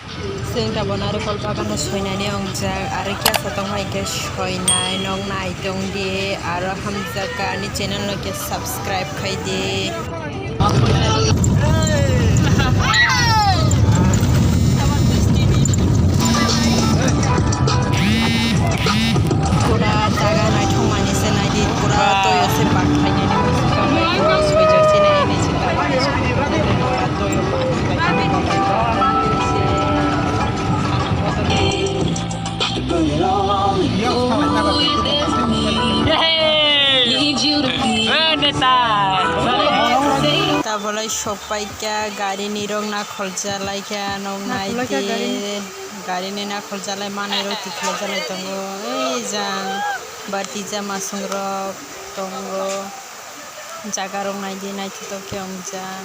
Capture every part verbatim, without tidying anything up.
Chwng tabuk narikol bagano soinani wngjak, aro kesa tongma hinkhe soinai, nok nai tongdi, aro hamjakha ani channel no khe subscribe khaidi. Pura jaga naithok manwi se naidi, pura toyo se bak khainani muchungma soijak se nai nai se tabuk pura toyo bak khainani. Tabulai sok paikha, gari ni rok nakhol jalai kha, nok nai di. Gari ni nakhol jalai manwi rok tikhlai jalai tongo. Ei jang bati jama song rok tongo. Jaga rok nai di, naithotok khe wngjak.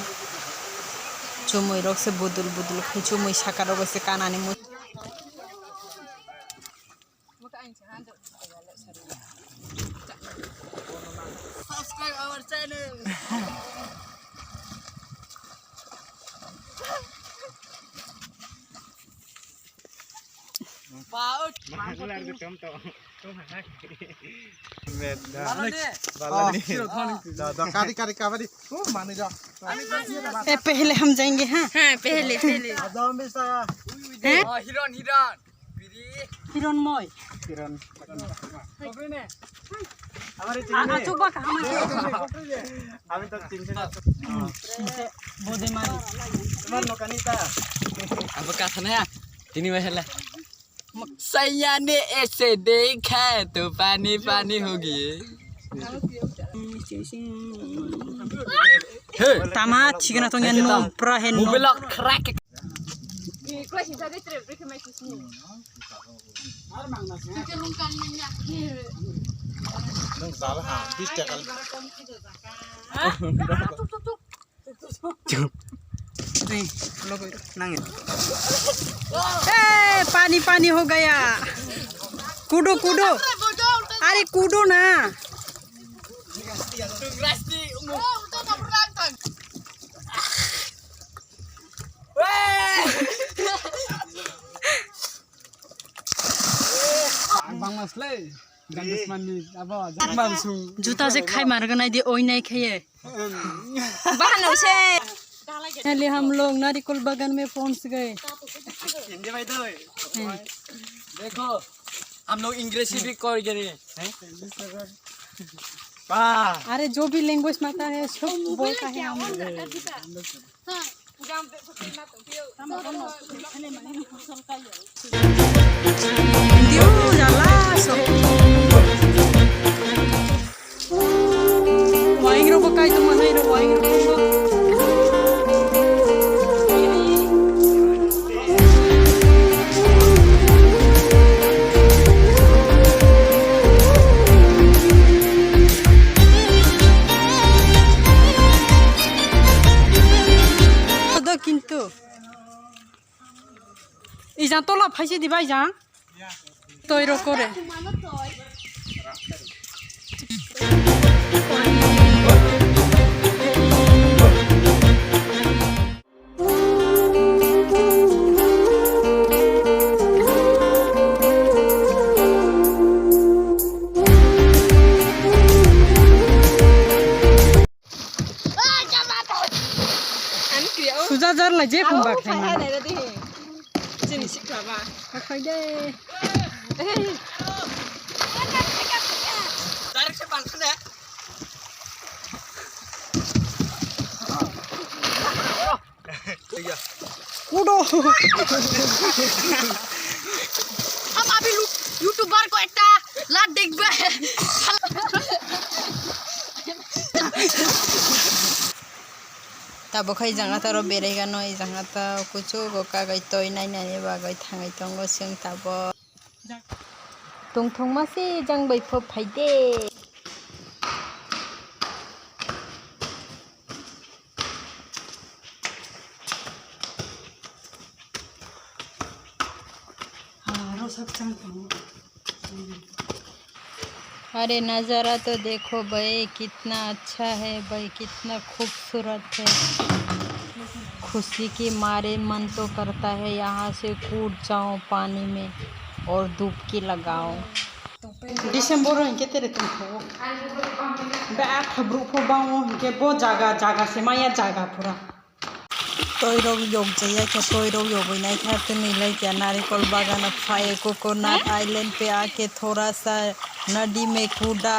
Chumui rok se budul budul khai, chumui saka rok bai se kanani mu- Subscribe our channel. Wow. Balani. Da, da, kari, kari, kabadi. Oh, mane ja. ए, पहले हम जाएंगे, हाँ? हाँ, पहले, पहले। हैं? Oh, Hiron, Hiron. Hironmoy. Hiron. आ, आ, चुप बक, हम আমি তো চিনছি না। बोदे मारी। তোমার নৌকা নিতা। अब कथा ना, तीन में हेला। सैया ने ऐसे देखा तो पानी पानी हो गई। Tama chikna tong yan no pra hen no. Mobile crack. Nung sal ha, bis taka. ए, पानी पानी हो गया। कूदो कूदो। अरे कूदो ना। Juta se khai mar ganai di oi nai khaye. Bahano se. Finally हम लोग नारियल बागान में पहुंच गए। हिंदी भाई तो। हैं। देखो, हम लोग अंग्रेजी भी कर गए हैं। वाह। अरे जो भी लैंग्वेज में आता है सब बोलता है हम लोग। Diu jala so. Waing rok bo kai tongma nai rok waing rok bo. Odo kintu. Ijang tola phaisi di bai jang. Toi rok kore. Suja jar lai je khum bak thai. Chini sikla ba. Khak phai de. Direct se bang khne. Kudo. हम अभी you-, YouTuber को एक लात देखबे। Tabuk hai jang ataro berai gano, i jang ata kuchuk o kagai toi nainani bagwi thangai tongo chwng tabuk. Tongthokma se jang bai pho phai de. अरे नज़ारा तो देखो भाई, कितना अच्छा है भाई, कितना खूबसूरत है। खुशी के मारे मन तो करता है यहाँ से कूद जाओ पानी में और डुबकी लगाओ। December o hinkhe tere tongthok. Ba khabruk pho bango hinkhe bo jaga, jaga se maya jaga pura. Toirok yokjaya khe toirok yogwi naikha tei nwi laikha narikol bagana phai coconut island pe aake thoda sa nadi mein kuda.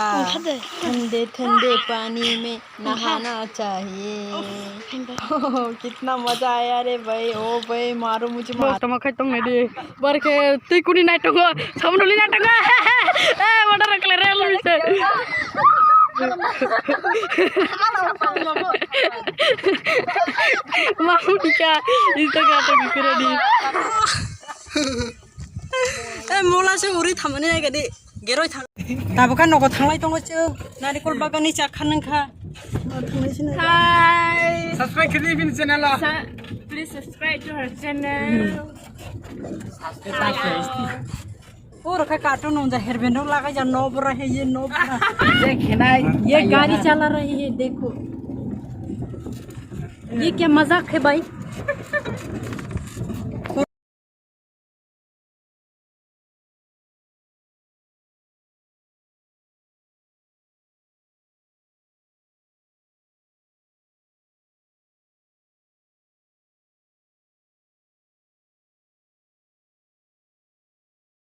Thande thande pani mein nahana chahiye. Oh, kitna maza aaya re bhai, oh bhai, maro mujhe maar. Tamo khai tong nai di. Bar khe twi kuni nai tongo, samno li nai tongo. Eh, water kle re lu se. Mamu dika, Instagram to bikira di. Eh, mola se uri thamani nai gadi. Geroi thang. Tabukha nogo thanglai tongo chwng. Narikol bagani chakha nangkha. Hi. Subscribe khe di bini channel o. Sa-, please subscribe to her channel. Oro kha cartoon unja hairband rok lagai ja no bora he ye no bora. Ye khenai. Ye gari chala rahi hai dekho. Ye kya mazak hai bhai?